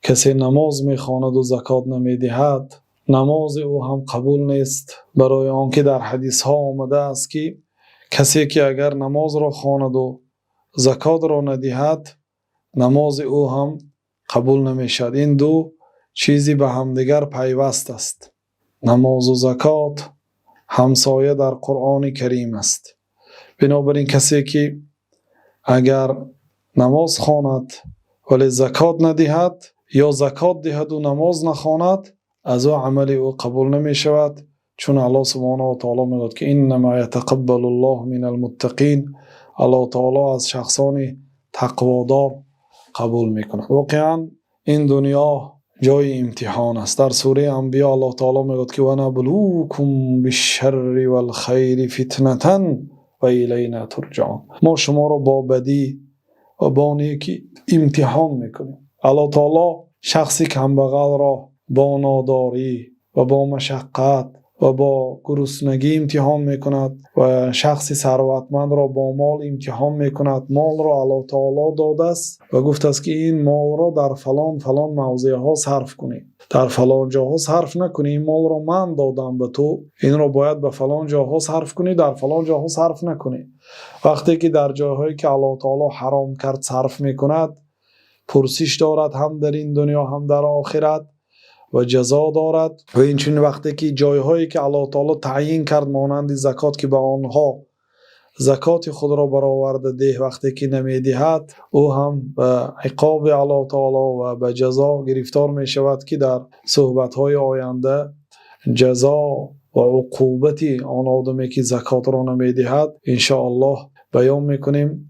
Касе намоз мехонад ва закот намедиҳад, намози ӯ ҳам қабул нест. Барои онки дар ҳадисҳо омадааст, ки касе ки агар намозро хонад ва закотро надиҳад, намози ӯ ҳам қабул намешавад. Ин ду чиз ба ҳамдигар пайваст аст. Намоз ва закот ҳамсоя дар Қуръони Карим аст. Бинобар ин касе ки агар намоз хонад вале закот надиҳад ё закот диҳад ва намоз нахонад, аз ӯ амали ӯ қабул намешавад. Чун Аллоҳ субҳонаҳу ва таъоло мегӯяд, ки إنما يتقبل الله من المتقين. Аллоҳ таъоло аз шахсони тақводор қабул мекунад. Воқеан ин дунё ҷои имтиҳон аст. Дар сураи Анбиё Аллоҳ таъоло мегӯяд, ки ونبلوكم بالشر والخير فتنة وإلينا ترجعون. Мо шуморо бо бадӣ ва бо некӣ имтиҳон мекунем. Аллоҳ таъоло шахси камбағалро бо надорӣ ва бо машаққат ва бо гуруснагӣ имтиҳон мекунад ва шахси сарватмандро бо мол имтиҳон мекунад. Молро Аллоҳ таъоло додааст ва гуфтааст, ки ин молро дар фалон фалон мавзеъҳо сарф кунед, дар фалон ҷоҳо сарф накунӣ. Ин молро ман додам ба ту, инро бояд ба фалон ҷоҳо сарф кунӣ, дар фалон ҷоҳо сарф накунӣ. Вақте ки дар ҷойҳое ки Аллоҳ таъоло ҳаром кард сарф мекунад, пурсиш дорад ҳам дар ин дунё, ҳам дар охират ва ҷазо дорад. Ва инчунин вақте ки ҷойҳое ки Аллоҳ таъоло таъйин кард, монанди закот, ки ба онҳо закоти худро бароварда деҳ, вақте ки намедиҳад, ӯ ҳам ба иқоби Аллоҳ таъоло ва ба ҷазо гирифтор мешавад, ки дар суҳбатҳои оянда ҷазо ва уқубати он одаме ки закотро намедиҳад, иншоаллоҳ, баён мекунем.